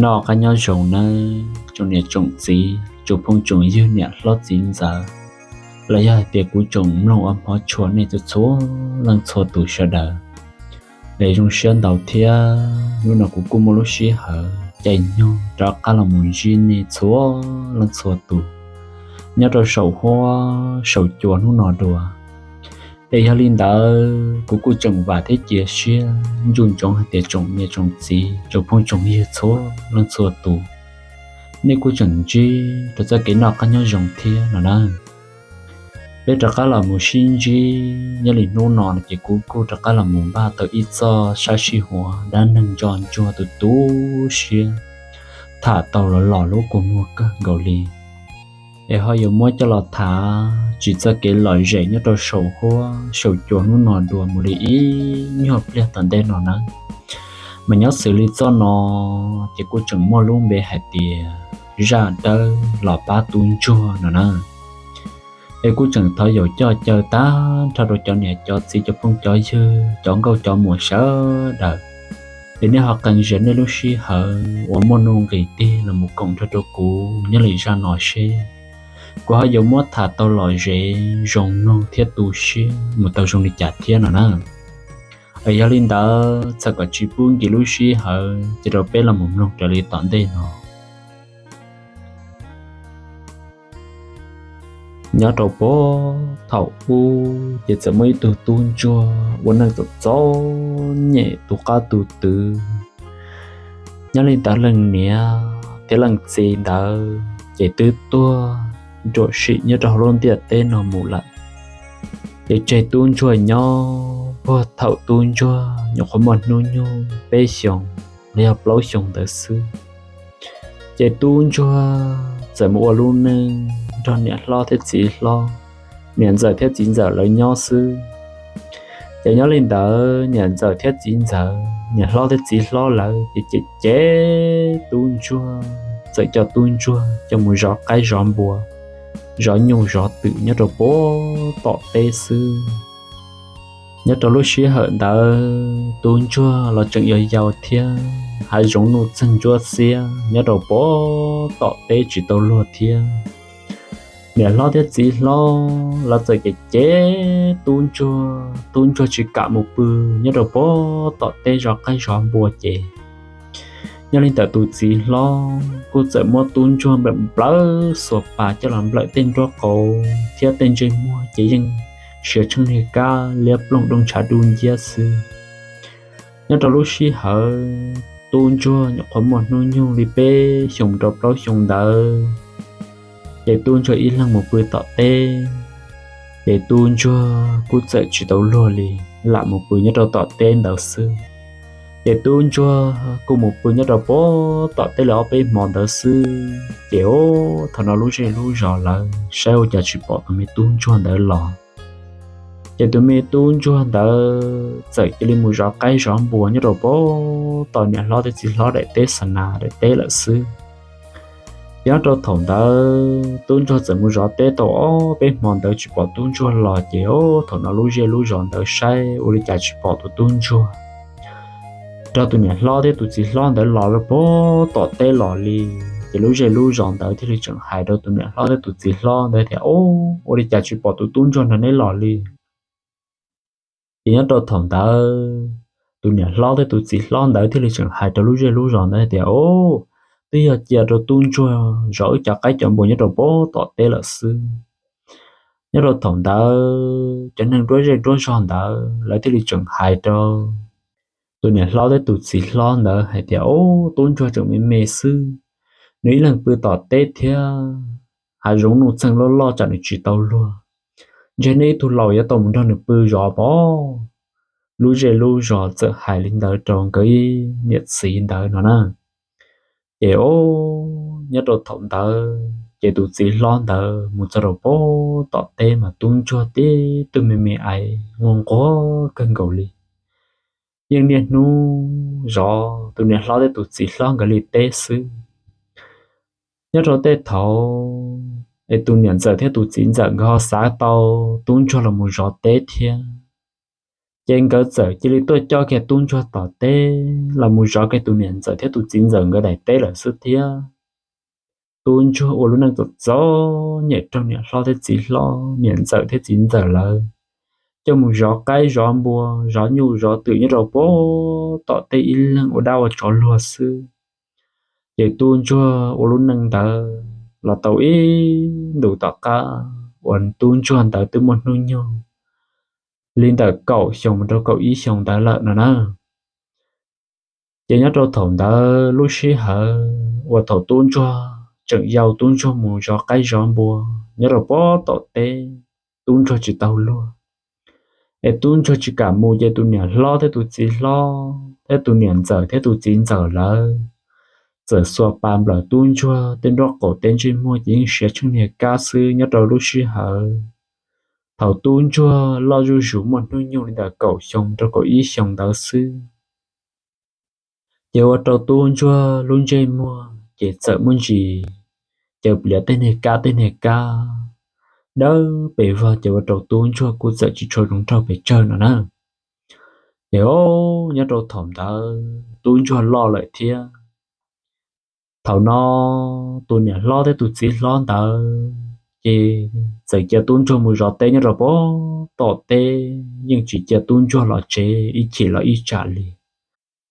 Noj qab nyob zoo nawb tsoom niam tsoom txiv, tsoom phooj tsoom ywg, niam hlob txiv ntxawm, los yog hais tias kuv tsoom mloog ua hmov tshua nej txhua txhua leej txhua tus sawv daws. Es zoo siab ntau thiab hnub no kuv kuj muaj lub sij hawm caij nyoog rov qab los mus ntsib nej txhua leej txhua tus nyob rau saum huab saum cua hnub no dua. Es yog li ntawd kuv kuj tseem vam thiab cia siab ntsoov hais tias tsoom niam tsoom txiv, tsoom phooj tsoom ywg txhua leej txhua tus, nej kuj tseem ntsib rau txoj kev noj qab nyob zoo thiab no na. Peb rov qab los mus sib ntsib nyob li hnub no no ces kuv kuj rov qab los mus npaj tau ib txoj sab sij huam dab neeg nco ntsuag tu tu siab, tham tau los los lub kua muag kawg nkaus li. Es ho yuav muab coj los tham txog txoj kev lom zem nyob rau saum huab saum cua hnub no dua mus li ib nyuag pliag tom ntej no na. Mas nyob xws li txoj no ces kuj tseem muaj lub npe hais tias zaj dawb los pab tub ntsuag no na. Es kuj tseem thov yaum coj caw tag nrho rau cov niam cov txiv, cov phooj cov ywg, cov nkauj cov muam sawv daws, es nej ho qee zam nej lub sij hawm uas muaj nuj nqis tig los mus koom nrog rau kuv nyob li zaj no seb kuv ho yuav muab tham tau lom zem, zoo mloog thiab tu siab mus tau zoo li cas thiab no na. Es yog li ntawd txhawm kom tsis pub nkim lub sij hawm ces rau peb los mus mloog raws li tom ntej no. Nyob rau puag thaum ub ces txawm muaj ib tug tub ntsuag ua neej txom txom nyem tu qab tu twv. Nyob li ntawd leej niam thiab leej txiv ntawd ces twb tuag ruam sim nyob rau hauv lub ntiaj teb no mus lawm. Ces tseg tub ntsuag nyob puag thaum tub ntsuag nyuam qhuav muaj hnub nyoog peb xyoos los yog plaub xyoos ntawd xwb. Ces tub ntsuag txawm mus ua lub neej nrog niam hlob thiab txiv hlob, niam ntxawm thiab txiv ntxawm lawv nyob xwb. Ces nyob li ntawd niam ntxawm thiab txiv ntxawm, niam hlob thiab txiv hlob lawv ces cem cem tub ntsuag, txawm coj tub ntsuag coj mus zov qaib zov npua, zov nyuj zov twm nyob rau puag tom teb xwb. Nyob rau lub sij hawm ntawd tub ntsuag los tseem yau yau thiab, hav zoov nuj txeeg ntsuab xiab nyob rau puag tom teb tsis tau luag thiab. Niam hlob thiab txiv hlob lawv txawm cem cem tub ntsuag, tub ntsuag tsis kam mus pw nyob rau puag tom teb zov qaib zov npua ces nyob li ntawd tus txiv hlob kuj txawm muab tub ntsuag nplawm nplawm xuas pas coj los nplawm tej nruab qaum thiab tej ntsej muag ces yeej siav tsheej niag kab liab ploog doo ntshav dub nciab xwb. Nyob rau lub sij hawm tub ntsuag nyuam qhuav muaj hnub nyoog li peb xyoos rau plaub xyoos ntawd, ces tub ntsuag ib leeg mus pw tom teb. Ces tub ntsuag kuj txawm tsis tau luag li, lam mus pw nyob rau tom teb ntawd xwb. Ces tub ntsuag kuj mus pw nyob rau puag tom teb li ob peb hmo ntawd xwb. Ces ub thaum no lub zej lub zos lawv saib ua cas tsis pom tus me tub ntsuag ntawd los. Ces tus me tub ntsuag ntawd txawm cia li mus zov qaib zov npua nyob rau puag tom niam hlob thiab txiv hlob daim teb xa nas daim teb lawm xwb. Ces nyob rau thaum ntawd tub ntsuag txawm mus zov teb tau ob peb hmo ntawd tsis pom tub ntsuag los ces ub thaum no lub zej lub zos ntawd saib ua li cas tsis pom tus tub ntsuag nrog tus niam hlob thiab tus txiv hlob ntawd los rau puag tom teb los li. Ces lub zej lub zos ntawd thiaj li tseem hais rau tus niam hlob thiab tus txiv hlob ntawd tias, Ub, ua li cas tsis pom tus tub ntsuag nrog neb los li? Ces nyob rau thaum ntawd tus niam hlob thiab tus txiv hlob ntawd thiaj li tseem hais rau lub zej lub zos ntawd tias, Ub, twb yog cia rau tub ntsuag zov wb cov qaib cov npua nyob rau puag tom teb lawm xwb. Nyob rau thaum ntawd cov neeg nruab zej nruab zog ntawd lawv thiaj li tseem hais rau tus niam hlob thiab tus txiv hlob ntawd hais tias, Ub, tub ntsuag tseem me me xwb, nws ib leeg pw tom teb thiab, hav zoov nuj txeeg loj loj tsam nws tsis tau luag. Ntshe nej ib tug laus yuav tau mus nrog nws pw zov pob. Lub zej lub zos txawm hais li ntawd rau nkawd niam txiv ntawd no na. Ces ub, nyob rau thaum ntawd ces tus txiv hlob ntawd mus txog rau puag tom teb mas tub ntsuag tib tug me me aiv nquag nquag kawg nkaus li. Yeej niaj hnub zov tus niam hlob thiab tus txiv hlob nkawd li teb xwb. Nyob rau tej thaum es tus niam ntxawm thiab tus txiv ntxawm nkawd ho xav tau tub ntsuag los mus zov teb thiab, Ces nkawd txawm cia li tuaj coj kiag tub ntsuag tom teb los mus zov kiag tus niam ntxawm thiab tus txiv ntxawm nkawd daim teb lawm xwb thiab. Tub ntsuag ua lub neej txom txom nyem raug niam hlob thiab txiv hlob, niam ntxawm thiab txiv ntxawm lawv coj mus zov qaib zov npua, zov nyuj zov twm nyob rau pem tom teb ib leeg ua dab ua tsov luag xwb. Ces tub ntsuag ua lub neej ntawd los tau ib ntus tom qab uas tub ntsuag ntawd twb muaj hnub nyoog li ntawm kaum xyoo mus rau kaum ib xyoo ntawd lawm no na. Ces nyob rau thaum ntawd lub sij hawm uas thaum tub ntsuag tseem yau, tub ntsuag mus zov qaib zov npua nyob rau pem tom teb, tub ntsuag tsis tau luag, es tub ntsuag tsis kam mus ces tus niam hlob thiab tus txiv hlob thiab tus niam ntxawm thiab tus txiv ntxawm lawv txawm xuas pas nplawm tub ntsuag tej nraub qaum tej ntsej muag ces yeej siav tsheej niag kab xwb nyob rau lub sij hawm thaum tub ntsuag loj zuj zus muaj hnub nyoog li ntawm kaum xyoo rau kaum ib xyoo ntawd xwb. Ces ua rau tub ntsuag lub ntsej muag ces txawm muaj ntsis caws pliav tej niag kab tej niag kab dawb pes vog, ces ua rau tub ntsuag kuj txawm tsis tshua zoo nraug pes tsawg no na. Ces o, nyob rau thaum ntawd tub ntsuag loj lawm thiab. Thaum no tus niam hlob thiab tus txiv hlob ntawd ces txawm cia tub ntsuag mus zov teb nyob rau pem tom teb, yeej tsis cia tub ntsuag los tsev ib chim los ib tsam li.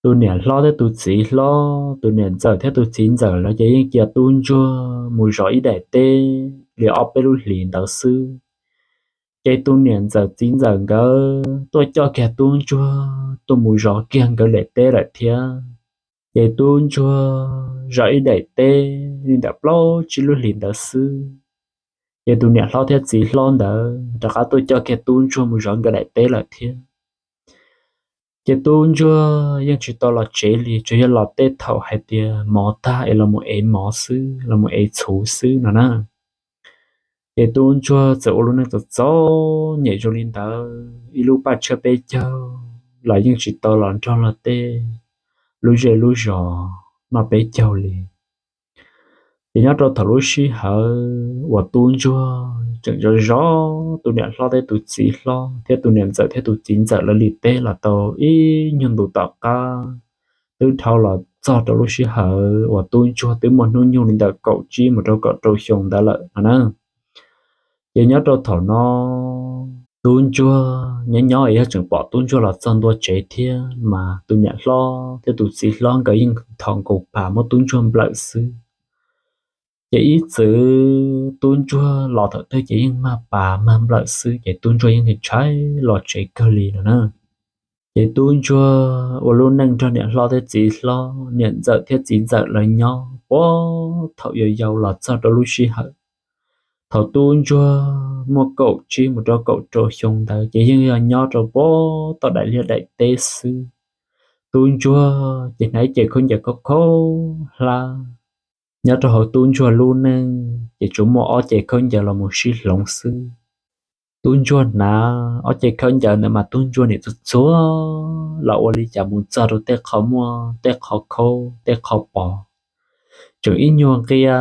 Tus niam hlob thiab tus txiv hlob, tus niam ntxawm thiab tus txiv ntxawm lawv ces yeej cia tub ntsuag mus zov ib daim teb li ob peb lub hlis ntawd xwb. Ces tus niam ntxawm txiv ntxawm nkawd tuaj coj kiag tub ntsuag tuaj mus zov kiag nkawd daim teb lawm thiab. Ces tub ntsuag zov ib daim teb li ntawm plaub tsib lub hlis ntawd xwb, ces tus niam hlob thiab txiv hlob ntawd rov qab tuaj coj kiag tub ntsuag mus zov nkawd daim teb lawm thiab. Ces tub ntsuag yeej tsis tau los tsev li, tsuas yog los tej thaum hais tias mov tag es los mus ev mov xwb, los mus ev txhuv xwb no na. Ces tub ntsuag txawm ua lub neej txom txom nyem zoo li ntawd ib lub paj tshiab peb caug los yeej tsis tau los nrog luag tej lub zej lub zos noj peb caug li. Ces nyob rau thaum lub sij hawm uas tub ntsuag tseem zov zov tus niam hlob thiab tus txiv hlob thiab tus niam ntxawm thiab tus txiv ntxawm lawv li teb los tau ib nyuag ntus tom qab, twb dhau los txog rau lub sij hawm uas tub ntsuag twb muaj hnub nyoog li ntawm kaum tsib mus rau kaum rau xyoo ntawd lawm no na. Ces nyob rau thaum no tub ntsuag nyob nyob es yog tseem pom tub ntsuag los txog ntua tsev thiab mas tus niam hlob thiab tus txiv hlob nkawd yeej thov nkaus pas muab tub ntsuag nplawm xwb. Ces ib txwm tub ntsuag los thaum twg ces yeej mag pas mag nplawm xwb, ces tub ntsuag yeej ntshai los tsev kawg li no na. Ces tub ntsuag ua lub neej nrog niam hlob thiab txiv hlob, niam ntxawm thiab txiv ntxawm lawv nyob puag thaum yau yau los txog rau lub sij hawm thaum tub ntsuag muaj kaum tsib mus rau kaum rau xyoo ntawd ces yeej yog nyob rau puag tom daim liaj daim teb xwb. Tub ntsuag ces hnav ib ce khaub ncaws khaub khaub hlab. Nyob rau hauv tub ntsuag lub neej ces tsuas muaj ob ce khaub ncaws los mus sib hloov xwb. Tub ntsuag hnav ob ce khaub ncaws ntawd mas tub ntsuag nim txuag txuag los ua li cas mus txog rau tej qhov muaj tej qhov khaub tej qhov pos, tseem ib nyuag nqia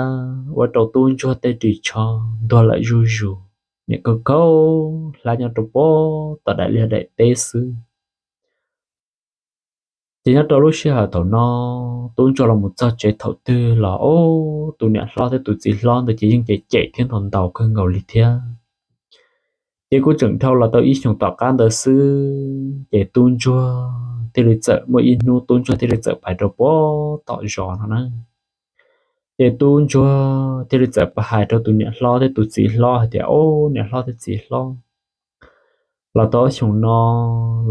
ua rau tub ntsuag tej ris tsho ntuag lawm zuj zus, nim khaub khaub hlab nyob rau puag tom daim liaj daim teb xwb. Ces nyob rau lub sij hawm thaum no tub ntsuag los mus txog tsev thaum twg los ub, tus niam hlob thiab tus txiv hlob ntawd ces yeej cem cem thiab ntaus ntaus kawg nkaus li thiab. Ces kuj tseem dhau los tau ib xyoos tom qab ntawd xwb ces tub ntsuag thiaj li txawm muaj ib hnub tub ntsuag thiaj li txawm pais rau puag tom zos no na. Ces tub ntsuag thiaj li txawm pais hais rau tus niam hlob thiab tus txiv hlob hais tias, Ub, niam hlob thiab txiv hlob, los tau ob xyoos no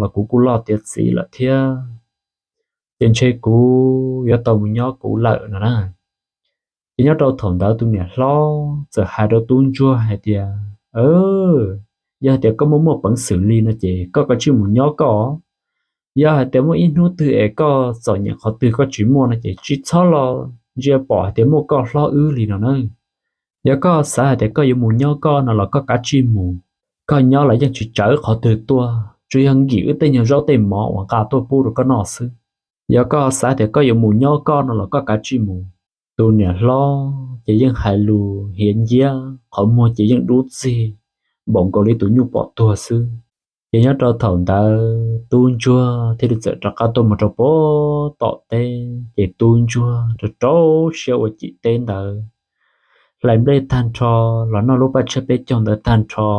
los kuv kuj loj tiav txiv lawm thiab, ces ntshe kuv yuav tau mus nyob kuv lawm no na. Ces nyob rau thaum ntawd tus niam hlob txawm hais rau tub ntsuag hais tias, Yog hais tias koj muaj muaj peev xwm li no ces koj kav tsij mus nyob koj. Yog hais tias muaj ib hnub twg es koj txom nyem qhov twg koj tsis muaj no ces tsis txhob los ntsia pom hais tias muaj koj hlob wb li no na. Yog koj xav hais tias koj yuav mus nyob koj no los koj kav tsij mus, koj nyob los yeej tsis tsawv qhov twg tuaj, tsuas yog nkim wb tej nyuag zaub tej mov uas nqa tuaj pub rau koj noj xwb. Yog koj xav tias koj yuav mus nyob koj no los koj kav tsij mus. Tus niam hlob ces yeej hais lus hiav nciab, qhov muag ces yeej dub txig npaum nkaus li tus nyuj pom tuag xwb. Ces nyob rau thaum ntawd tub ntsuag thiaj li txawm rov qab tuaj mus rau pem tom teb, ces tub ntsuag rau rau siab ua cim teb ntawd, hlais nplej tag nrho los noj lub paj tshiab peb caug ntawd tag nrho.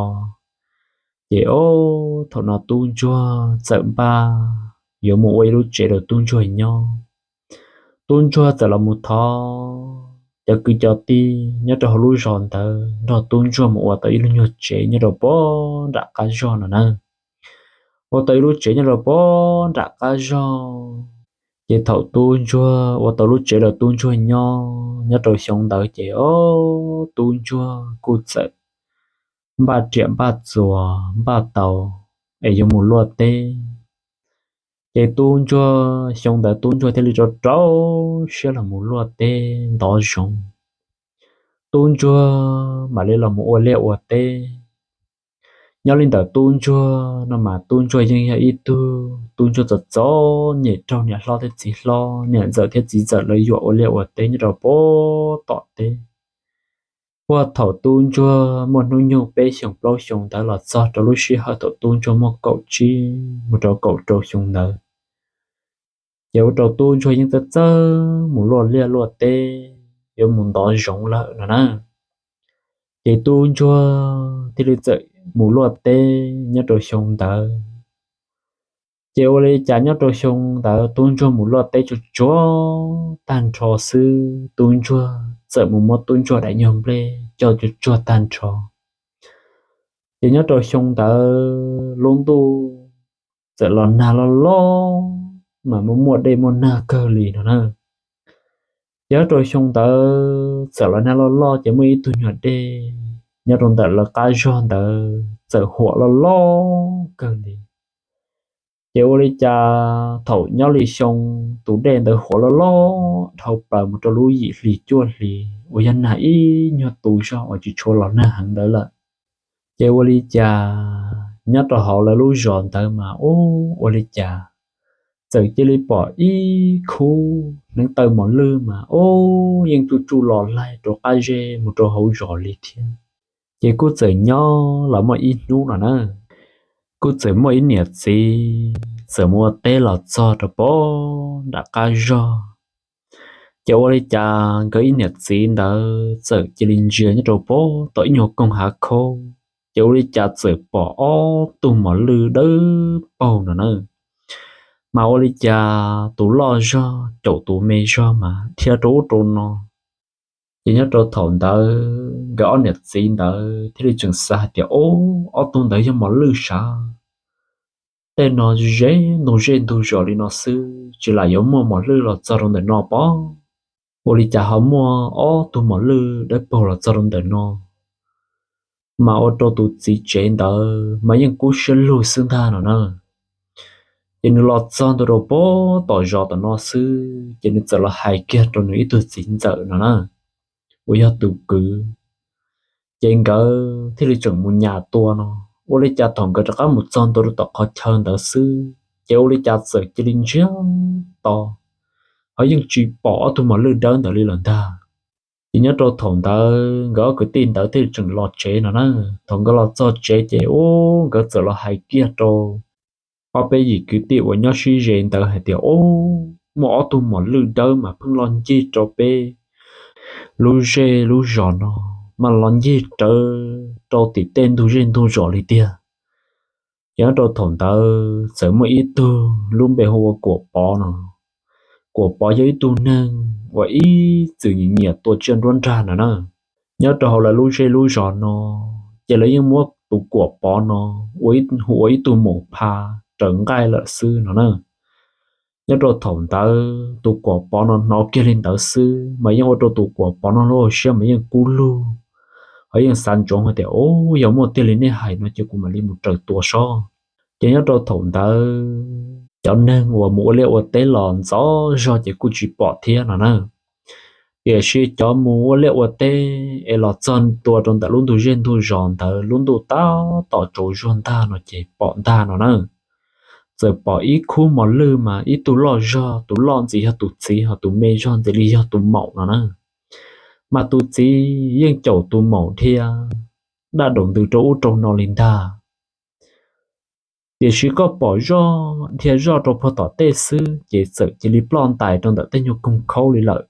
Ces ob thaum no tub ntsuag txawm npaj yuav mus ua ib lub tsev rau tub ntsuag nyob. Tub ntsuag txawm los mus thov cov kwv cov tij nyob rau hauv lub zos ntawd nrog tub ntsuag mus ua tau ib lub nyuag tsev nyob rau pem nram qab zog no na. Ua tau ib lub tsev nyob rau pem nram qab zog. Ces thaum tub ntsuag ua tau lub tsev rau tub ntsuag nyob, nyob rau xyoo ntawd ces ob tub ntsuag kuj txawm npaj riam npaj txuas npaj tau es yuav mus luaj teb. Ces tub ntsuag xyoo ntawd tub ntsuag thiaj li rau rau siab los mus luaj teb ntov zoov. Tub ntsuag mam li los mus ua liaj ua teb. Nyob li ntawm tub ntsuag no mas tub ntsuag yeej yog ib tug tub ntsuag txom txom nyem raug niam hlob thiab txiv hlob, niam ntxawm thiab txiv ntxawm lawv yuam ua liaj ua teb nyob rau pem tom teb. Puag thaum tub ntsuag muaj hnub nyoog peb xyoos plaub xyoos ntawd los txog rau lub sij hawm thaum tub ntsuag muaj kaum tsib mus rau kaum rau xyoo ntawd, ces ua rau tub ntsuag yeej txawj txawj mus luaj liaj luaj teb, yuav mus ntov zoov lawm no na. Ces tub ntsuag thiaj li txawm mus luaj teb nyob rau xyoo ntawd. Ces ua li cas nyob rau xyoo ntawd tub ntsuag mus luaj teb tsuag tsuag tag nrho xwb, tub ntsuag txawm mus muab tub ntsuag daim nyuag nplej coj tsuag tsuag tag nrho. Ces nyob rau xyoo ntawd lub ntuj txawm los nag loj loj, mas muaj muaj dej muaj nag kawg li no na. Ces nyob rau xyoo ntawd txawm los nag loj loj ces muaj ib tug nyuag dej nyob rau ntawm lawv qab zog ntawd txawm huam loj loj kawg li. Ces ua li cas thaum nyob li xyoo tus dej ntawd huam loj loj dhau plaws mus rau lub yim hlis cuaj hlis uas yog nag ib nyuag tu zog uas tsis tshua los nag heev ntawd lawm. Ces ua li cas nyob rau hauv lawv lub zos ntawd mas ub ua li cas txawm cia li pom ib khub hneev taw mos lwj mas ub yeej tsuj tsuj los laig rau qab zej mus rau hauv zos li thiab. Ces kuj txawm nyob los muaj ib hnub no na, kuj txawm muaj ib niam txiv txawm mus ua teb los txog rau pem nram qab zog. Ces ua li cas nkawd ib niam txiv ntawd txawm cia li ntsia nyob rau pem tau ib nyuag koog hav khaub, ces ua li cas txawm pom ob tug mos lwj dawb paug no na. Mas ua li cas tus loj zog caum tus me zog mas dhia rau ub rau no. Ces nyob rau thaum ntawd nkawd ob niam txiv ntawd thiaj li tseem xav hais tias, Ob, ob tug ntawd yog mos lwj sav. Tej no ze ntug zej ntug zos li no xwb, tsis lam yuav muaj mos lwj los txog rau ntawm no pob. Ua li cas ho muaj ob tug mos lwj dawb paug los txog rau ntawm no? Mas ua rau tus txiv tsev ntawd mas yeej kub siab lug xwb ntag no na. Ces nws los txog ntua rau pem tom zos tom no xwb, ces nws txawm los hais kiag rau nws ib tug txiv ntxawm no na, uas yog tus kwv. Ces nkawd thiaj li tseem mus nyas tua no. Ua li cas thaum nkawd rov qab mus txog ntua rau tom qhov chaw ntawd xwb, ces ua li cas txawm cia li ntsiag to, ho yeej tsis pom ob tug mos lwj dawb ntawd li lawm ntag. Ces nyob rau thaum ntawd nkawd ob kwv tij ntawd thiaj li tseem los tsev no na. Thaum nkawd los txog tsev ces ub nkawd txawm los hais kiag rau ob peb yim kwv tij uas nyob sib ze ntawd hais tias, Ub, muaj ob tug mos lwj dawb mas pheej los ncig rau peb lub zej lub zos no, mas los ncig rawv rau tim tej ntug zej ntug zos li tiag. Ces nyob rau thaum ntawd txawm muaj ib tug lub npe hu ua Kuam Pov no. Kuam Pov yog ib tug neeg uas ib txwm nyiam nyiam tua tsiaj nruab nrag no na. Nyob rau hauv lawv lub zej lub zos no, ces lawv yeej muab tus Kuam Pov no ua ib, hu ua ib tug maum pha raws nqaij lawm xwb no na. Nyob rau thaum ntawd tus Kuam Pov no hnov kiag li ntawd xwb mas yeej ua rau tus Kuam Pov no lub hauv siab mas yeej kub lug, ho yeej xav ntsoov hais tias, Ub, yog muaj tiag li nej hais no ces kuv mam li mus raws tua sob. Ces nyob rau thaum ntawd cov neeg uas mus ua liaj ua teb los ntxov zog ces kuj tsis pom thiab no na. Tiam sis cov mus ua liaj ua teb es los txog ntua rau ntawm lub ntug zej ntug zos ntawd lub ntuj tab tom tsaus zuag ntag no ces pom ntag no na. Txawm pom ib khub mos lwj mas ib tug loj zog, tus loj ntxiv yog tus txiv, ho tus me zog ntxiv li yog tus maum no na. Mas tus txiv yeej caum tus maum dhia daj daum ntws rau ub rau no li ntag. Tiam sis koj pom zoj dhia zoj rau puag tom tej xwb ces txawm cia li ploj ntais rau ntawm tej nyuag koog khaub li lawm.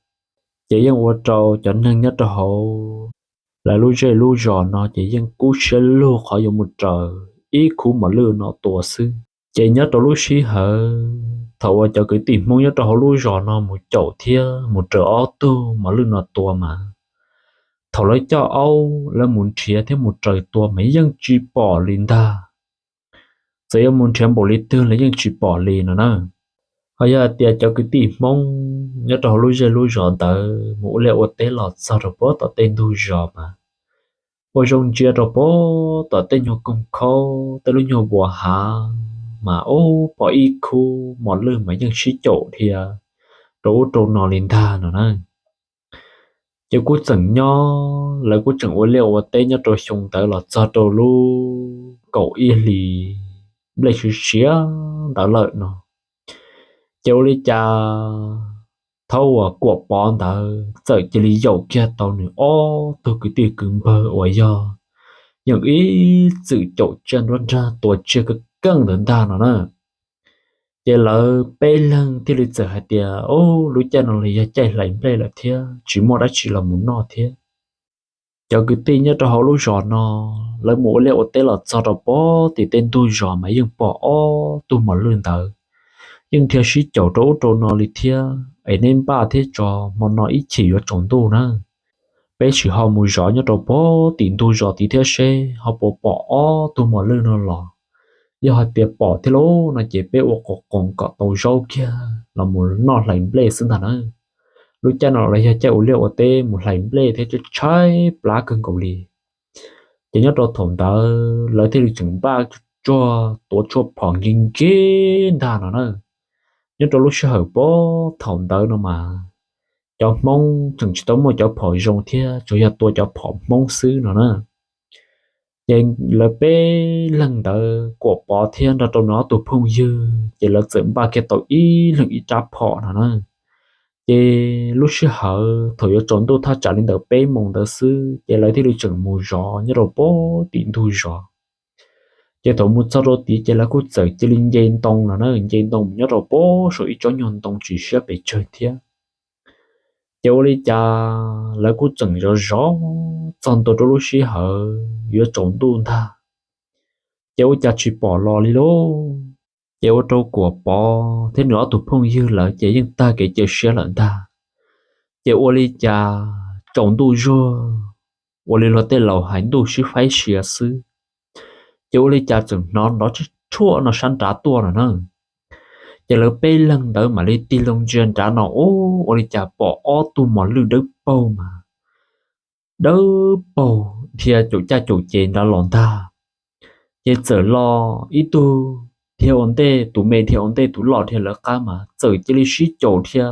Ces yeej ua rau cov neeg nyob rau hauv lawv lub zej lub zos no ces yeej kub siab lug qhov yuav mus raws ib khub mos lwj no tua xwb. Ces nyob rau lub sij hawm thaum uas cov kwv tij Hmoob nyob rau hauv lub zos no mus caum thiab mus raws ob tug mos lwj no tua mas, thaum lawv coj aub lawv mus nrhiav thiab mus raws tua mas yeej tsis pom li ntag. Txawm yuav mus nrhiav npaum li twg los yeej tsis pom li no na. Ho yog hais tias cov kwv tij Hmoob nyob rau hauv lub zej lub zos ntawd mus ua liaj ua teb los txog rau puag tom tej ntug zos mas, ua zoo ntsia rau puag tom tej nyuag koog khaub tej lub nyuag npuas hav mas ub pom ib khub mos lwj mas yeej sib caum dhia rau ub rau no li ntag no na. Ces kuj tseem nyob, lawv kuj tseem ua liaj ua teb nyob rau xyoo ntawd los txog rau lub kaum ib hlis nplej siav siav ntawd lawm no. Ces ua li cas thaum uas Kuam Pov ntawd txawm cia li yaum kiag tau nws ob tug kwv tij kwv npawg uas yog yeej ib txwm caum tsiaj nruab nrag tua tsiaj keej keej ntawd ntag no na. Ces lawv peb leeg thiaj li txawm hais tias, Ub, lub caij no los yog caij hlais nplej lawm thiab tsis muaj dab tsi los mus noj thiab. Cov kwv tij nyob rau hauv lub zos no, lawv mus ua liaj ua teb los txog rau puag tim tej ntug zos mas yeej pom ob tug mos lwj ntawd yeej dhia sib caum rau ub rau no li thiab. Es neb npaj thiab tso, hmo no ib chim yuav tsaus ntuj na, peb sim ho mus zov nyob rau puag tim ntug zos tid thiab seb ho puas pom ob tug mos lwj no los. Yog hais tias pom thiab lauj no ces peb ua qoos qoos kom tau zaub kiag los mus noj hlais nplej xwb ntag na. Lub caij no los yog caij ua liaj ua teb mus hlais nplej thiab tshaib plab kawg nkaus li. Ces nyob rau thaum ntawd lawv thiaj li tseem npaj tsuag tuav tshuaj phom nkig nkig ntag no na. Nyob rau lub sij hawm puag thaum ntawd no mas cov Hmoob tseem tsis tau muaj cov phom zoo thiab, tsuas yog tua cov phom Hmoob xwb no na. Ces lawv peb leeg ntawd, Kuam Pov thiab nrog rau nws ob tug phooj ywg, ces lawv txawm npaj kiag tau ib leeg ib rab phom no na. Ces lub sij hawm thaum yuav tsaus ntuj thaj tsam li ntawm peb moos ntawd xwb ces lawv thiaj li tseem mus zov nyob rau puag tim ntug zos. Ces thaum mus txog rau tid ces lawv kuj txawm cia li nce ntoo no na, nce ntoo mus nyob rau puag saum ib tsob nyuag ntoo tsis siab pes tsawg thiab. Ces ua li cas lawv kuj tseem zov zov txog ntua rau lub sij hawm yuav tsaus ntuj ntag, ces ua cas tsis pom los li lauj. Ces ua rau Kuam Pov thiab nws ob tug phooj ywg lawv ces yeej tag kev cia siab lawm ntag. Ces ua li cas tsaus ntuj zuag, ua li luag tej laus hais ntuj sib faib sia xwb, ces ua li cas tseem hnov nrov tsib tshuaj no sab nrad tuaj no na. Ces lawv peb leeg ntawd mam li tig loo ntsia nrad no, ub, ua li cas pom ob tug mos lwj dawb paug mas dawb paug dhia caum caj caum ces nrad los ntag. Ces txawm los ib tug dhia ua ntej, tus me dhia ua ntej, tus loj dhia lawv qab mas txawm cia li sib caum dhia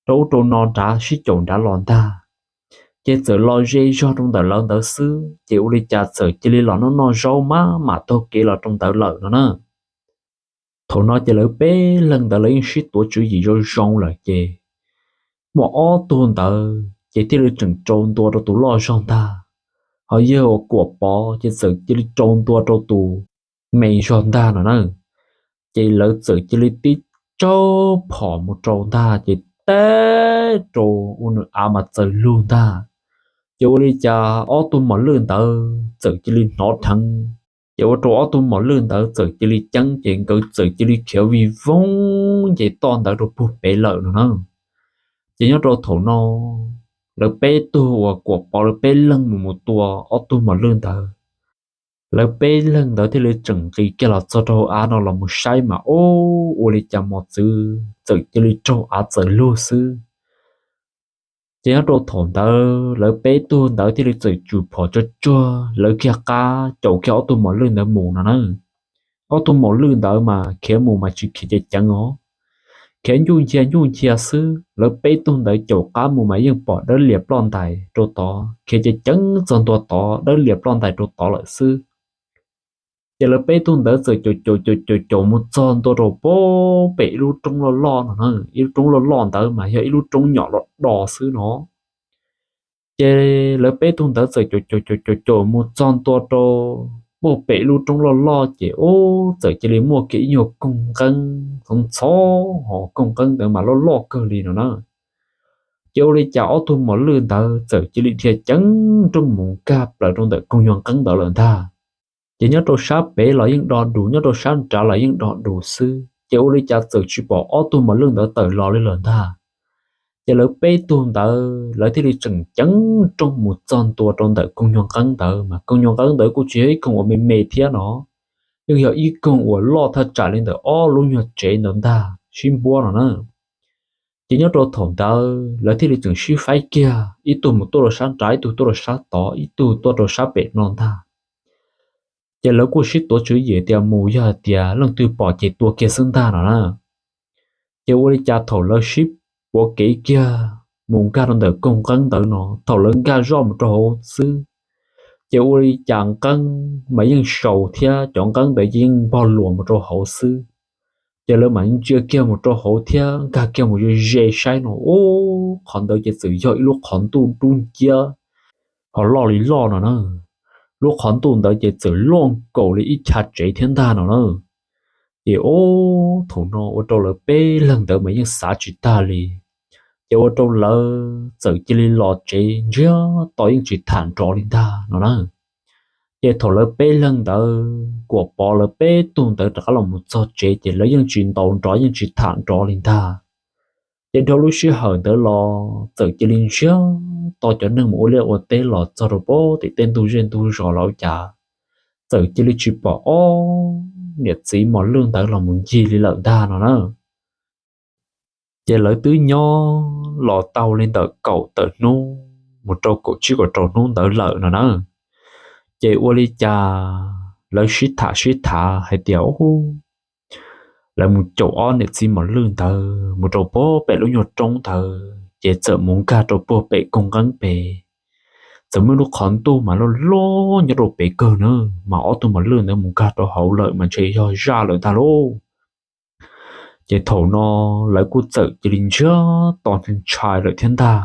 rau ub rau no nrad, sib caum nrad los ntag. Ces txawm los ze zog rau ntawm lawv ntawd xwb, ces ua li cas txawm cia li los noj noj zaub maj mam taug kev los rau ntawd lawm no na. Thaum no ces lawv peb leeg ntawd lawv yeej sib tuav tswv yim zoo zoo lawm ces muaj ob tug ntawd ces thiaj li tseem rau ntua rau tus loj zog ntag. Ho yog uas Kuam Pov ces txawm cia li rau ntua rau tus me zog ntag no na. Ces lawv txawm cia li tib tsaug phom mus rau ntag ces teb rau ua nws av mas txawm lug ntag. Ces ua li cas ob tug mos lwj ntawd txawm cia li hnov dheev, ces ua rau ob tug mos lwj ntawd txawm cia li ceeb ces nkawd txawm cia li khiav vij voog nce toj ntawd rau puag pem lawm no na. Ces nyob rau thaum no lawv peb tug uas Kuam Pov lawv peb leeg mus mus tua ob tug mos lwj ntawd, lawv peb leeg ntawd thiaj li tseem nqis kiag los txog rau av no los mus saib mas ub, ua li cas mos txwv txawm cia li raug av txawm lug xwb. Ces nyob rau thaum ntawd lawv peb tug ntawd thiaj li txawm tsum phom tsuag tsuag lawv kiag qab caum kiag ob tug mos lwj ntawd mus no na. Ob tug mos lwj ntawd mas khiav mus mas tsis khiav ceev ceev os, khiav ncuj ncia ncuj ncia xwb. Lawv peb tug ntawd caum qab mus mas yeej pom dawb lias ploj ntais rau tod, khiav ceev ceev txog ntua tod dawb lias ploj ntais rau tod lawm xwb. Ces lawv peb tug ntawd txawm caum caum caum caum caum mus txog ntua rau puag pem ib lub roob loj loj no na. Ib lub roob loj loj ntawd mas yog ib lub roob nyom loj do xwb no. Ces lawv peb tug ntawd txawm caum caum caum caum caum mus txog ntua rau muaj pem lub roob loj loj ces ub txawm cia li muaj kiag ib nyuag koog nqeeb txhoov txhoov, ho koog nqeeb ntawd mas loj loj kawg li no na. Ces ua li cas ob tug mos lwj ntawd txawm cia li dhia ceev nrooj mus nkag plaws rau ntawm koog nyuag nqeeb ntawd lawm ntag. Ces nyob rau sab pem los yeej do dus, nyob rau sab nrad los yeej do dus xwb, ces ua li cas txawm tsis pom ob tug mos lwj ntawd tawm los li lawm ntag. Ces lawv peb tug ntawd lawv thiaj li tseem ceev nrooj mus txog ntua rau ntawm koog nyuag nqeeb ntawd, mas koog nyuag nqeeb ntawd kuj tsis yog ib koog uas me me thiab no, yeej yog ib koog uas loj thaj tsam li ntawm ob lub nyuag tsev ntawd ntag sib npuab no na. Ces nyob rau thaum ntawd lawv thiaj li tseem sib faib kiag, ib tug mus tuaj rau sab nrad, ib tug tuaj rau sab tod, ib tug tuaj rau sab pem no ntag. Ces lawv kuj sib tuav tswv yim tias mus yog hais tias leej twg pom ces tua kiag xwb ntag no na. Ces ua li cas thaum lawv sib puav kev kiag mus nkag rau ntawm koog nqeeb ntawd no, thaum lawv nkag zoj mus rau hauv xwb, ces ua li cas nqeeb mas yeej sau thiab cov nqeeb ntawd yeej npog luas mus rau hauv xwb. Ces lawv mam ntsia kiag mus rau hauv thiab nkag kiag mus ze ze saib no, ub qhov ntawd ces txawm yog ib lub qhov ntuj dub nciab ho loj li loj no na. Lub qhov ntuj ntawd ces txawm loj nkaus li ib chav tsev thiab ntag no na. Ces ub thaum no ua rau lawv peb leeg ntawd mas yeej xav tsis tag li. Ces ua rau lawv txawm cia li los tsev ntsiag to yeej tsis tham nrov li ntag no na. Ces thaum lawv peb leeg ntawd kuam pov lawv peb tug ntawd rov qab los mus txog tsev ces lawv yeej tsis ntaus nrov yeej tsis tham nrov li ntag. Ces dhau lub sij hawm ntawd los txawm cia li ntsiag to cov neeg mus ua liaj ua teb los txog rau pem tim tej ntug zej ntug zos los ua cas txawm cia li tsis pom ob niam txiv mos lwj ntawd los mus ncig li lawm ntag no na. Ces lawv twb nyob los tau li ntawm kaum tawm hnub mus rau kaum tsib kaum rau hnub ntawd lawm no na. Ces ua li cas lawv sib tham sib tham hais tias ub, lawv mus caum ob niam txiv mos lwj ntawd mus rau puag pem lub nyuag roob ntawd ces txawm mus nkag rau puag pem koog nqeeb pem. Txawm muaj lub qhov ntuj mas loj loj nyob rau pem kawg na, mas ob tug mos lwj ntawd mus nkag rau hauv lawm mas ntshe yog zaj lawm ntag lauj. Ces thaum no lawv kuj txawm cia li ntsiag to ntshai lawm thiab ntag.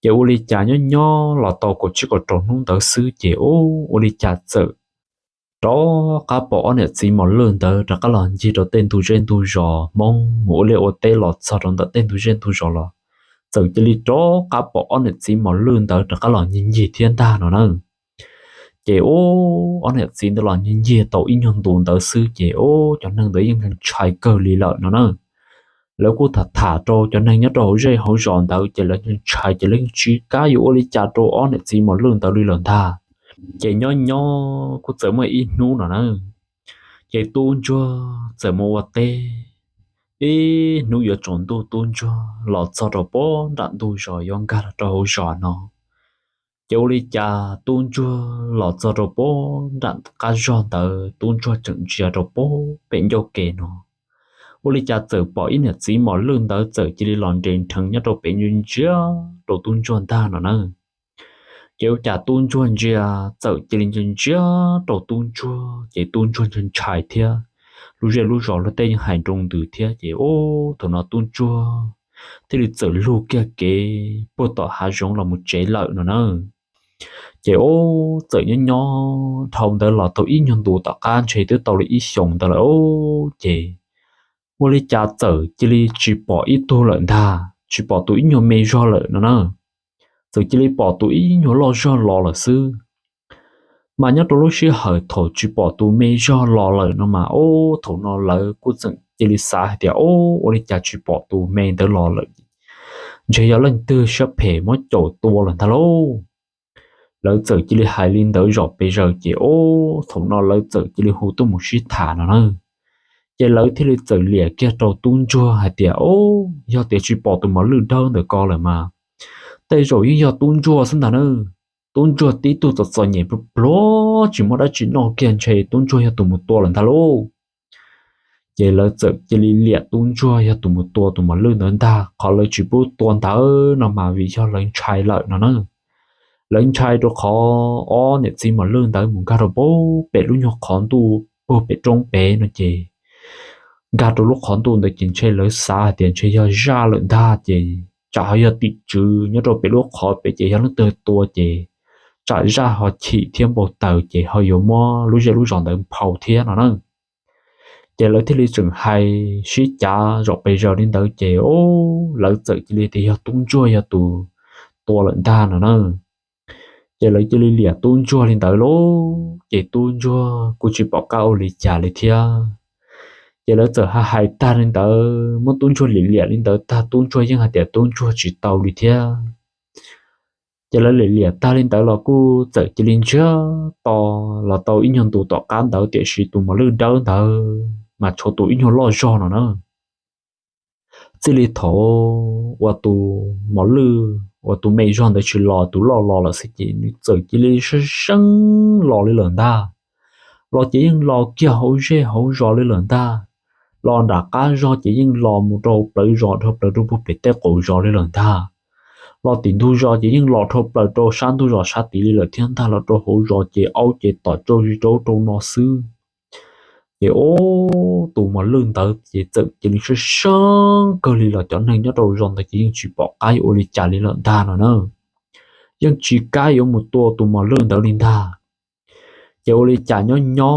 Ces ua li cas nyob nyob los tau kaum tsib kaum rau hnub ntawd xwb ces ub ua li cas txawm rov qab pom ob niam txiv mos lwj ntawd rov qab los ncig rau tej ntug zej ntug zos Hmoob mus ua liaj ua teb los txog rau ntawm tej ntug zej ntug zos los txawm cia li rov qab pom ob niam txiv mos lwj ntawd rov qab los ncig ncig thiab ntag no na. Ces ub ob niam txiv ntawd los ncig ncig tau ib nyuag ntu ntawd xwb ces ub cov neeg ntawd yeej ntshai kawg li lawm no na. Lawv kuj tham tham rau cov neeg nyob rau hauv zej hauv zos ntawd ces lawv ntshai ces lawv yeej tsis kam yuav ua li cas rau ob niam txiv mos lwj ntawd li lawm ntag. Ces nyob nyob kuj txawm muaj ib hnub no na, ces tub ntsuag txawm mus ua teb. Ib hnub yuav tsaus ntuj tub ntsuag los txog rau pem nram ntug zos yuav nkag los rau hauv zos no. Ces ua li cas tub ntsuag los txog rau pem nram qab zog ntawd tub ntsuag tseem ntsia rau pem ncauj ke no, ua li cas txawm pom ib niam txiv mos lwj ntawd txawm cia li los nres nrheev nyob rau pem ntsia ntsia rau tub ntsuag ntag no na. Ces ua cas tub ntsuag ntsia txawm cia li ntsia ntsia rau tub ntsuag ces tub ntsuag ntshai ntshai thiab. Lub zej lub zos luag tej yeej hais nroo ntws thiab ces ub thaum no tub ntsuag thiaj li txawm lug kiag kev puag tom hav zoov los mus tsev lawm no na. Ces ub txawm nyob nyob dhau ntawd los tau ib nyuag ntu tom qab ntshe twb tau li ib xyoos ntawd lawm ub ces ua li cas txawm cia li tsis pom ib tug lawm ntag, tsis pom tus ib nyuag me zog lawm no na. Txawm cia li pom tus ib nyuag loj zog los lawm xwb. Mas nyob rau lub sij hawm thaum tsis pom tus me zog los lawm no mas ub thaum no lawv kuj txawm cia li xav hais tias ub ua li cas tsis pom tus me ntawd los lawm, ntshe yog leej twg siab phem muab caum tua lawm ntag lauj. Lawv txawm cia li hais li ntawd zom pes zaws ces ub thaum no lawv txawm cia li hu tuaj mus sib tham no na. Ces lawv thiaj li txawm liam kiag rau tub ntsuag hais tias ub yog tias tsis pom tus mos lwj dawb ntawm ko lawm mas tej zaum yeej yog tub ntsuag xwb ntag na. Tub ntsuag tib tug txom txom nyem pluag pluag tsis muaj dab tsi noj kiag ntshe tub ntsuag yog tus mus tua lawm ntag lauj. Ces lawv txawm cia li liam tub ntsuag yog tus mus tua tus mos lwj ntawd ntag, qhov lawv tsis pub tua ntawd no mas vim yog lawv ntshai lawm no na. Lawv ntshai rau qhov ob niam txiv mos lwj ntawd mus nkag rau pem lub nyuag qhov ntuj puag pem roob pem no ces nkag rau lub qhov ntuj ntawd ces ntshe lawv xav hais tias ntshe yog zaj lawm ntag ces tsam ho yog tim tswv nyob rau pem lub qhov pem ces yog leej twg tua ces tsam zaj ho chim thiab npau taws ces ho yuav muab lub zej lub zos ntawd nphau thiab no na. Ces lawv thiaj li tseem hais sib cav zom pes zaws li ntawd ces lawv txawm cia li tias yog tub ntsuag yog tus tua lawm ntag no na. Ces lawv cia li liam tub ntsuag li ntawd lauj, ces tub ntsuag kuj tsis pom qab ua li cas li thiab. Ces lawv txawm hais hais tag li ntawd, muab tub ntsuag liam liam li ntawd tag, tub ntsuag yeej hais tias tub ntsuag tsis tau li thiab. Ces lawv liam liam tag li ntawd los kuj txawm cia li ntsiag to los tau ib nyuag ntu tom qab ntawd, tiam sis tus mos lwj dawb ntawd mas tshuav tus ib nyuag loj zog no na. Txij li thaum uas tus mos lwj uas tus me zog ntawd tsis los, tus loj los lawm xwb ces nws txawm cia li sab seeb los li lawm ntag. Los ces yeej los kiag hauv zej hauv zos li lawm ntag. Los nram qab zog ces yeej los mus rau plawv zos, dhau plaws rau puag pem tej qaum zos li lawm ntag. Los tim ntug zos ces yeej los dhau plaws rau sab ntug zos sab tid li lawm thiab ntag. Los rau hauv zos ces aub ces tom tsau zis rau rau no xwb. Ces ub, tus mos lwj ntawd ces txawm cia li sab seeb kawg li los cov neeg nyob rau zos ntawd ces yeej tsis pom qab yuav ua li cas li lawm ntag no na. Yeej tsis kam yuav mus tua tus mos lwj ntawd li ntag. Ces ua li cas nyob nyob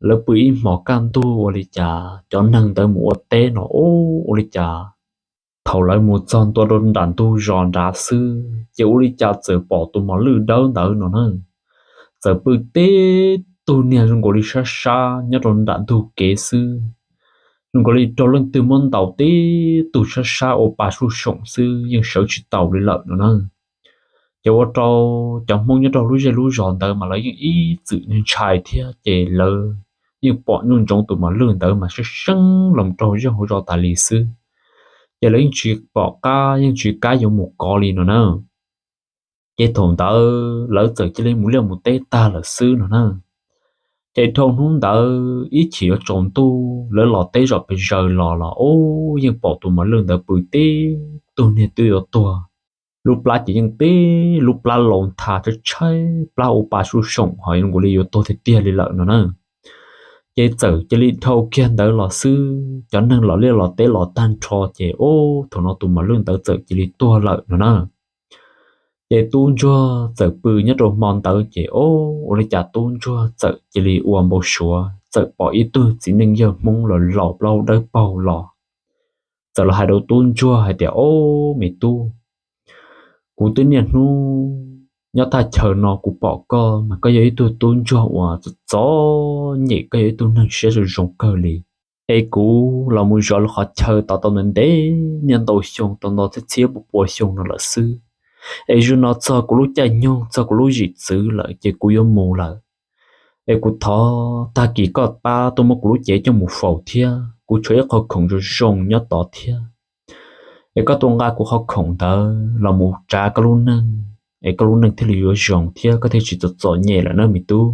lawv pw ib hmos kaj ntug ua li cas cov neeg ntawd mus ua teb no ub, ua li cas thaum lawv mus txog ntua rau nram ntug zos nrad xwb ces ua li cas txawm pom tus mos lwj dawb ntawd no na. Txawm pw tib tug niag zoo nkaus li sab sab nyob rau nram ntug kev xwb, zoo nkaus li raug leej twg muab ntaus tib tug sab sab ua pa suj soom xwb yeej sawv tsis taus li lawm no na. Ces ua rau cov Hmoob nyob rau lub zej lub zos ntawd mas lawv yeej ib txwm ntshai thiab ces lawv yeej pom nyuj ntsoov tus mos lwj ntawd mas sab seeb los rau zej hauv zos tas li xwb. Ces lawv yeej tsis pom qab yeej tsis kam yuav mus kov li no na. Ces thaum ntawd lawv txawm cia li mus liaj mus teb tag lawm xwb no na. Ces dhau hnub ntawd ib chim yuav tsaus ntuj lawv los teb zom pes zaws los los ub, yeej pom tus mos lwj ntawd pw tib tug niag twb yuav tuag. Lub plab ces yeej tib lub plab laus ntha tshaib tshaib, plab ua pa suj soom ho zoo nkaus li yuav tuag tiag tiag li lawm no na. Ces txawm cia li dhau kiag ntawd los xwb, cov neeg los liaj los teb los tag nrho ces ub, thaum no tus mos lwj ntawd txawm cia li tuag lawm no na. Ces tub ntsuag txawm pw nyob rau hmo ntawd ces ub, ua li cas tub ntsuag txawm cia li ua npau suav txawm pom ib tug txiv neej yawg Hmoob los laus plaub dawb paug los. Txawm los hais rau tub ntsuag hais tias, Ob, me tub, kuv twb niaj hnub nyob thaj chaw no kuv pom koj mas koj yog ib tug tub ntsuag uas txom txom nyem, koj yog ib tug neeg siab zoo zoo kawg li. Es kuv los mus zov lub qhov chaw tod tau ntev ntev niaj ntau xyoo, tau ntau txhiab txhiab pua pua xyoo no lawm xwb. Es zaum no txog kuv lub caij nyoog, txog kuv lub zim txwv lawm ces kuv yuav mus lawm. Es kuv thov tag kis koj pab tuaj muab kuv lub cev coj mus faus thiab, kuv tshuav ib qho khoom zoo zoo nyob tod thiab. Es koj tuaj nqa kuv qhov khoom ntawd los mus tsav koj lub neej, es koj lub neej thiaj li yuav zoo thiab koj thiaj tsis txom txom nyem lawm na me tub.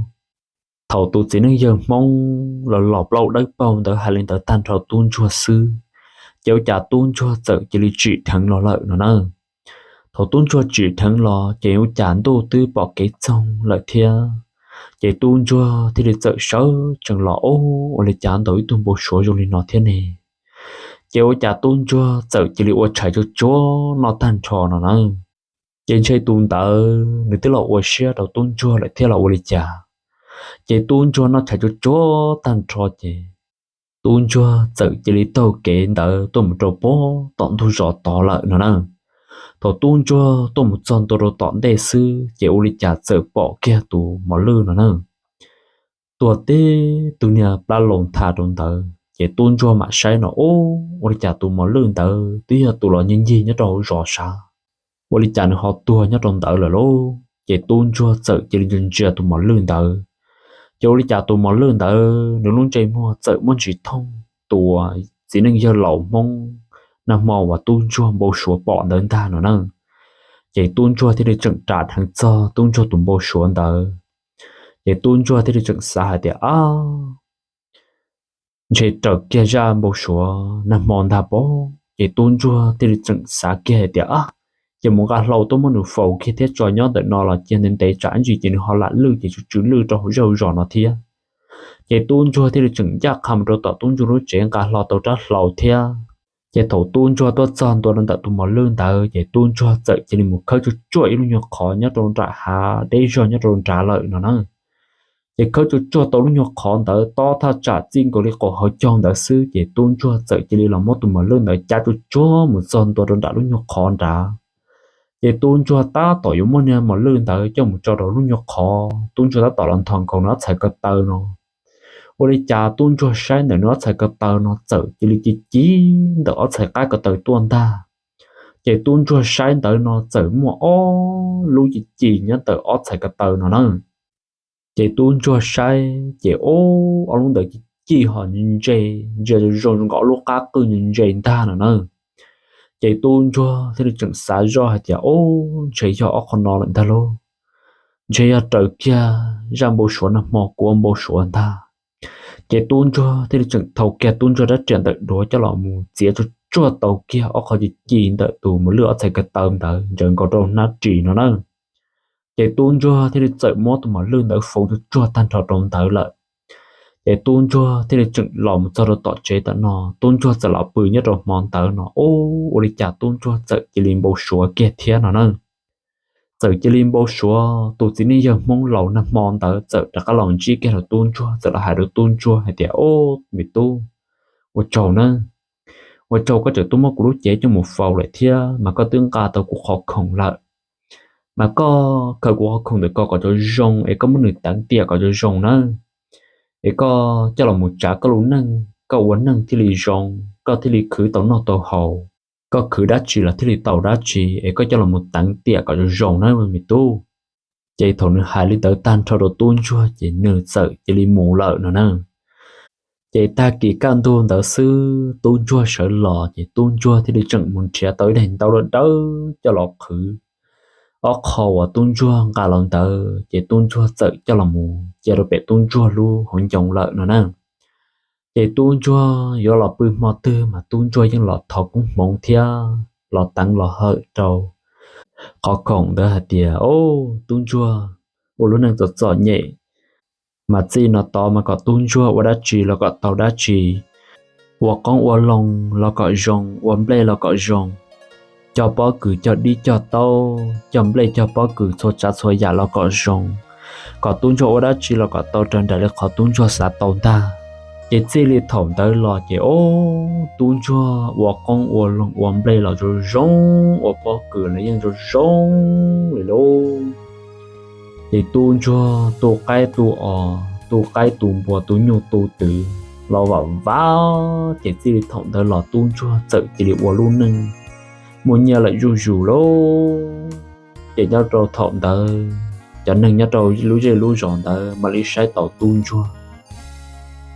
Thaum tus txiv neej yawg Hmoob los laus plaub dawb paug ntawd hais li ntawd tag nrho tub ntsuag xwb, ces ua cas tub ntsuag txawm cia li tsim dheev los lawm no na. Thaum tub ntsuag tsim dheev los ces ua cas ntuj twb pom kev txoog lawm thiab. Ces tub ntsuag thiaj li txawm sawv tsees los, Ob, ua li cas ntaus ib tug npau suav zoo li no thiab ne? Ces ua cas tub ntsuag txawm cia li ua tshais tsuag tsuag noj tag nrho no na. Ces ntshe tus ntawd nws twb los ua siab rau tub ntsuag lawm thiab los ua li cas. Ces tub ntsuag noj tshais tsuag tsuag tag nrho ces tub ntsuag txawm cia li taug kev ntawd tuaj mus rau puag tom ntug zos tod lawm no na. Thaum tub ntsuag tuaj mus txog ntua rau tom ntej xwb ces ua li cas txawm pom kiag tus mos lwj no na, tuag tib tug niag plab laus ntha rau ntawd. Ces tub ntsuag mam saib no, Ob, ua li cas tus mos lwj ntawd twb yog tus los ncig ncig nyob rau hauv zos sav, ua li cas nws ho tuag nyob rau ntawd lawm lauj? Ces tub ntsuag txawm cia li ntsia ntsia tus mos lwj ntawd, ces ua li cas tus mos lwj ntawd nws lub ntsej muag txawm muaj ntsis thooj tus txiv neej yawg laus Hmoob nag hmo uas tub ntsuag npau suav pom ntawd ntag no na. Ces tub ntsuag thiaj li tseem ras dheev txog tub ntsuag tus npau suav ntawd. Ces tub ntsuag thiaj li tseem xav hais tias, Ab, ntshe raws kiag zaj npau suav nag hmo ntag pob. Ces tub ntsuag thiaj li tseem xav kiag hais tias, Ab, ces mus nqa hlau tuaj muab nws faus kiag thiab tso nyob ntawm no los cia ntev ntev tsam ib ntsis ces nws ho lam lwj ces tsw tsw lwj rau hauv zej hauv zos no thiab. Ces tub ntsuag thiaj li tseem ncaj qha mus rau tom tub ntsuag lub tsev nqa hlo tau rab hlau thiab Ces thaum tub ntsuag tuaj txog ntua rau ntawm tus mos lwj ntawd ces tub ntsuag txawm cia li mus khawb tsuag tsuag ib lub nyuag qhov nyob rau nram hav deb zog nyob rau nrad lawm no na. Ces khawb tsuag tsuag tau lub nyuag qhov ntawd tob thaj tsam txij nkaus li qaum hauv caug ntawd xwb ces tub ntsuag txawm cia li los muab tus mos lwj ntawd cab tsuag tsuag mus txog ntua rau nram lub nyuag qhov nrad. Ces tub ntsuag tab tom yuav muab niag mos lwj ntawd coj mus tso rau lub nyuag qhov, tub ntsuag tab tom los nthos nkaus nws ob txhais ko taw no. Ua li cas tub ntsuag saib ntawm nws ob txhais ko taw no txawm cia li ci ci ntawm ob txhais qab ko taw tuaj ntag. Ces tub ntsuag saib ntawd no txawm muaj ob lub ci ci nyob ntawm ob txhais ko taw no na. Ces tub ntsuag saib ces ub, ob lub ntawd ci ci ho ntse, ntsia zoo zoo nkaus ob lub qab qwj ntse ntag no na. Ces tub ntsuag thiaj li tseem xav zoj hais tias, Ub, ntshe yog ob qho no lawm ntag lauj. Ntshe yog raws kiag zaj npau suav nag hmo kuv ua npau suav ntag. Ces tub ntsuag thiaj li tseem thau kiag tub ntsuag rab riam ntawm duav coj los mus txiav tsuag tsuag tau kiag ob qho ci ci ntawm tus mos lwj ob txhais ko taw ntawd ntsaws nkaus rau hnab ris no na. Ces tub ntsuag thiaj li txawm muab tus mos lwj ntawd faus tsuag tsuag tag nrho rau ntawd lawm. Ces tub ntsuag thiaj li tseem los mus txog rau tom tsev tom no, tub ntsuag txawm los pw nyob rau hmo ntawd no, ub, ua li cas tub ntsuag txawm cia li npau suav kiag thiab no na. Txawm cia li npau suav tus txiv neej yawg Hmoob laus nag hmo ntawd txawm rov qab los ntsib kiag rau tub ntsuag, txawm los hais rau tub ntsuag hais tias, Ub, me tub, ua tsaug na, ua tsaug koj tseem tuaj muab kuv lub cev coj mus faus lawm thiab mas koj twb nqa tau kuv qhov khoom lawm. Mas koj khaws kuv qhov khoom ntawm ko kom zoo zoo es koj muab nws teev tiam kom zoo zoo nawb. Es koj coj los mus tsav koj lub neej, koj ua neej thiaj li zoo, koj thiaj li khwv tau noj tau haus, koj khwv dab tsi los thiaj li tau dab tsi, es koj coj los mus teev tiam kom zoo zoo nawb me tub. Ces thaum nws hais li ntawd tag nrho rau tub ntsuag ces nws txawm cia li mus lawm no na. Ces tag kis kaj ntug ntawd xwb tub ntsuag sawv los ces tub ntsuag thiaj li tseem mus nrhiav tau ib daim ntaub dawb dawb coj los qhwv ob qho uas tub ntsuag nqa los ntawd ces tub ntsuag txawm coj los mus cia rau pem tub ntsuag lub hauv ncoo lawm no na. Ces tub ntsuag yuav los pw hmo twg mas tub ntsuag yeej los thov koob hmoov thiab los teev los hawm rau qhov khoom ntawd hais tias, Au, tub ntsuag ua lub neej txom txom nyem, mas txij no tod mas kom tub ntsuag ua dab tsi los kom tau dab tsi, ua qoob ua loo los kom zoo, ua nplej los kom zoo, cog pob kws cog dib cog taub cog nplej cog pob kws txhua tsav txhua yam los kom zoo, kom tub ntsuag ua dab tsi los kom tau raws nraim li qhov tub ntsuag xav tau ntag. Ces txij li thaum ntawd los ces, au, tub ntsuag ua qoob ua loo ua nplej los zoo zoo, ua pob kws los yeej zoo zoo li lauj. Ces tub ntsuag tu qaib tu os, tu qaib tu npua, tu nyuj tu twm los vam vam, ces txij li thaum ntawd los tub ntsuag txawm cia li ua lub neej muaj nyiaj lawm zuj zus lauj. Ces nyob rau thaum ntawd cov neeg nyob rau lub zej lub zos ntawd mam li saib taus tub ntsuag,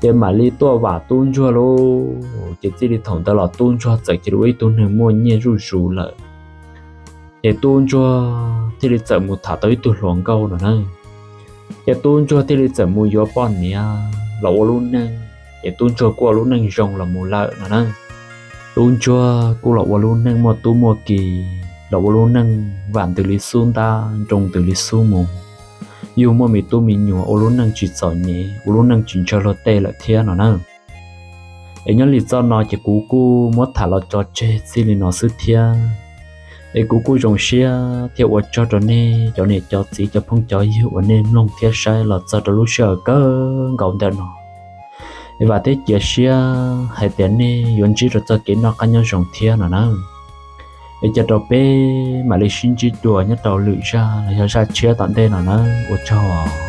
ces mam li tuaj vam tub ntsuag lauj. Ces txij li thaum ntawd los tub ntsuag txawm cia li ua ib tug neeg muaj nyiaj zuj zus lawm. Ces tub ntsuag thiaj li txawm mus tham tau ib tug hluas nkauj no na. Ces tub ntsuag thiaj li txawm mus yuav poj niam los ua lub neej, ces tub ntsuag kuj ua lub neej zoo los mus lawm no na. Tub ntsuag kuj los ua lub neej muaj tub muaj ki, los ua lub neej vam ntws li xub ntab, nroo ntws li xub mus, yug muaj me tub me nyuam, ua lub neej tsis txom nyem, ua lub neej tsis ntshaw luag tej lawm thiab no na. Es nyob li txoj no ces kuv kuj muab tham los tso tseg txij li no xwb thiab. Es kuv kuj zoo siab thiab ua tsaug rau nej cov niam cov txiv cov phooj cov ywg uas nej mloog thiab saib los txog rau lub sij hawm kawg nkaus ntawm no. Es vam thiab cia siab hais tias nej yuav ntsib rau txoj kev noj qab nyob zoo thiab no na. Es cia rau peb mam li sib ntsib dua nyob rau lwm zaj los yog zaj tshiab tom ntej no na. Ua tsaug.